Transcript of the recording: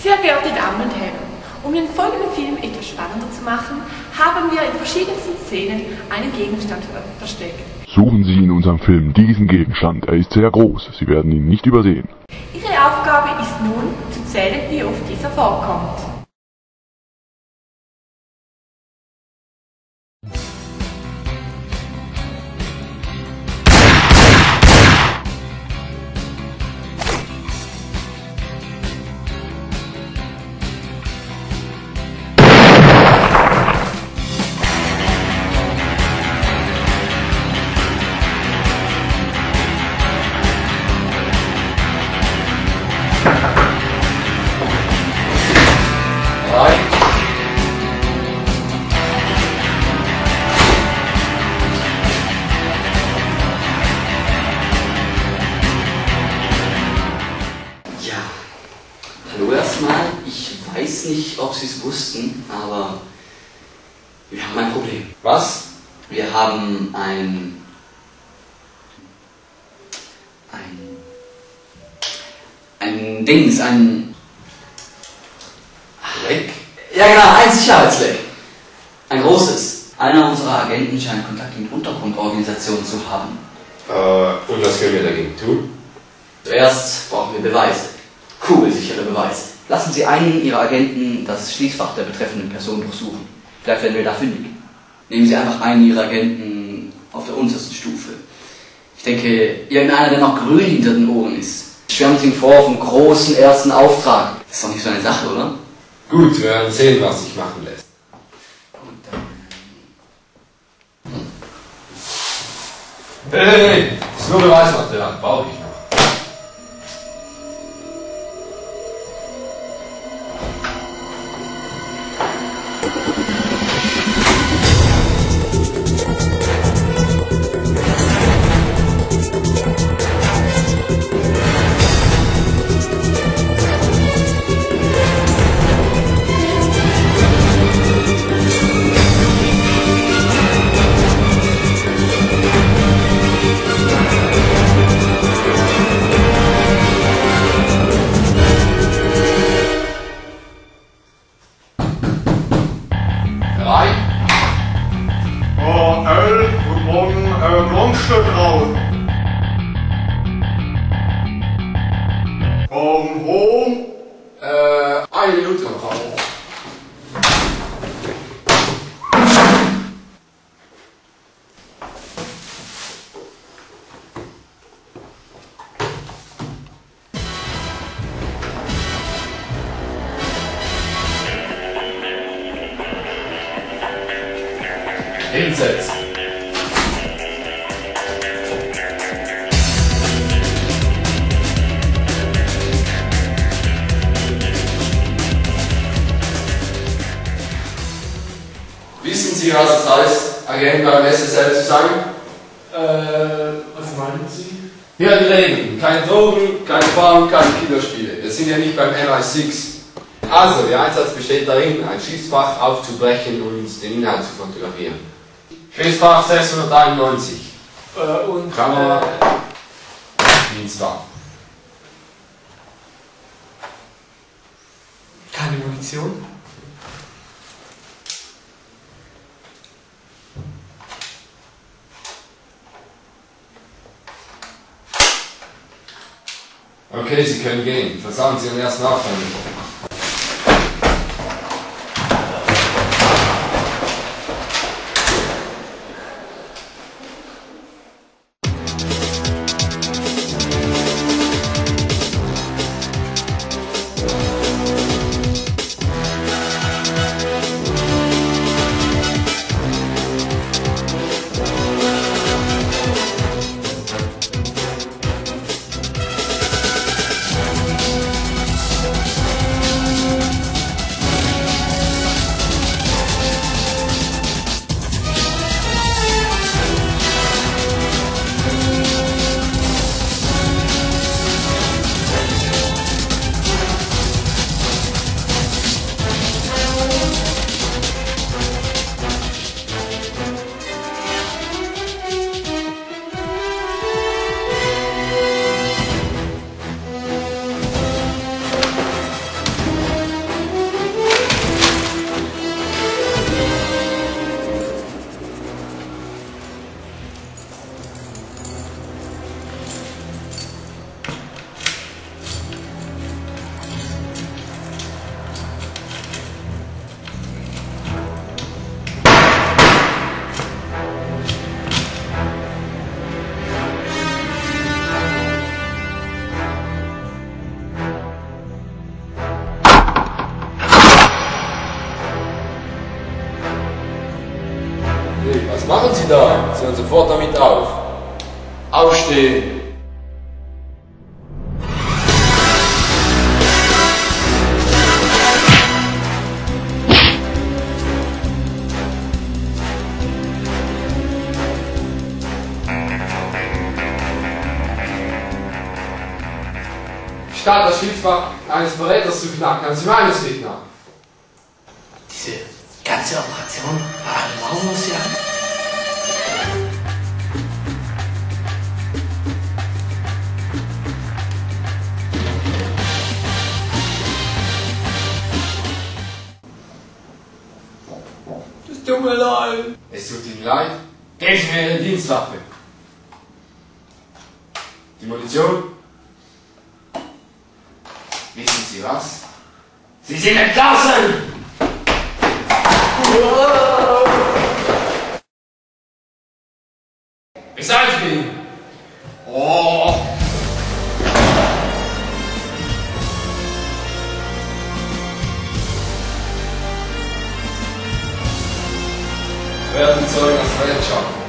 Sehr geehrte Damen und Herren, um den folgenden Film etwas spannender zu machen, haben wir in verschiedensten Szenen einen Gegenstand versteckt. Suchen Sie in unserem Film diesen Gegenstand. Er ist sehr groß. Sie werden ihn nicht übersehen. Ihre Aufgabe ist nun, zu zählen, wie oft dieser vorkommt. Hallo erstmal, ich weiß nicht, ob Sie es wussten, aber wir haben ein Problem. Was? Wir haben ein Leck? Ja genau, ein Sicherheitsleck. Ein großes. Einer unserer Agenten scheint Kontakt mit Untergrundorganisationen zu haben. Und was können wir dagegen tun? Zuerst brauchen wir Beweise. Kugelsichere Beweise. Lassen Sie einen Ihrer Agenten das Schließfach der betreffenden Person durchsuchen. Vielleicht werden wir da fündig. Nehmen Sie einfach einen Ihrer Agenten auf der untersten Stufe. Ich denke, irgendeiner, der noch grün hinter den Ohren ist. Schwärmt ihm vor vom großen ersten Auftrag. Das ist doch nicht so eine Sache, oder? Gut, wir werden sehen, was sich machen lässt. Hey, das ist nur Beweismaterial, brauche ich noch. Guten Morgen, Blomstertraut. Komm home. Eine Minute noch. Hinsetzen. Wissen Sie, was es heißt, Agent beim SSL zu sein? Was meinen Sie? Ja, die Regeln. Keine Drogen, keine Frauen, keine Killerspiele. Wir sind ja nicht beim MI6. Also, der Einsatz besteht darin, ein Schließfach aufzubrechen und den Inhalt zu fotografieren. Schließfach 691. Und Kamera. Dienstwaffe. keine Munition? Okay, Sie können gehen. Versagen Sie Ihren ersten Aufwand. machen Sie da? Sie hören sofort damit auf. Aufstehen! Statt das Schließfach eines Beräters zu knacken, haben Sie meines Gegner. Diese ganze Operation war eine Maulwurfsjagd. Es tut mir leid. Es tut Ihnen leid. Geben Sie mir Ihre Dienstwaffe. Die Munition. Wissen Sie was? Sie sind entlassen! Beseitige ihn! Oh! Werden Zeugen aus der Welt schaffen.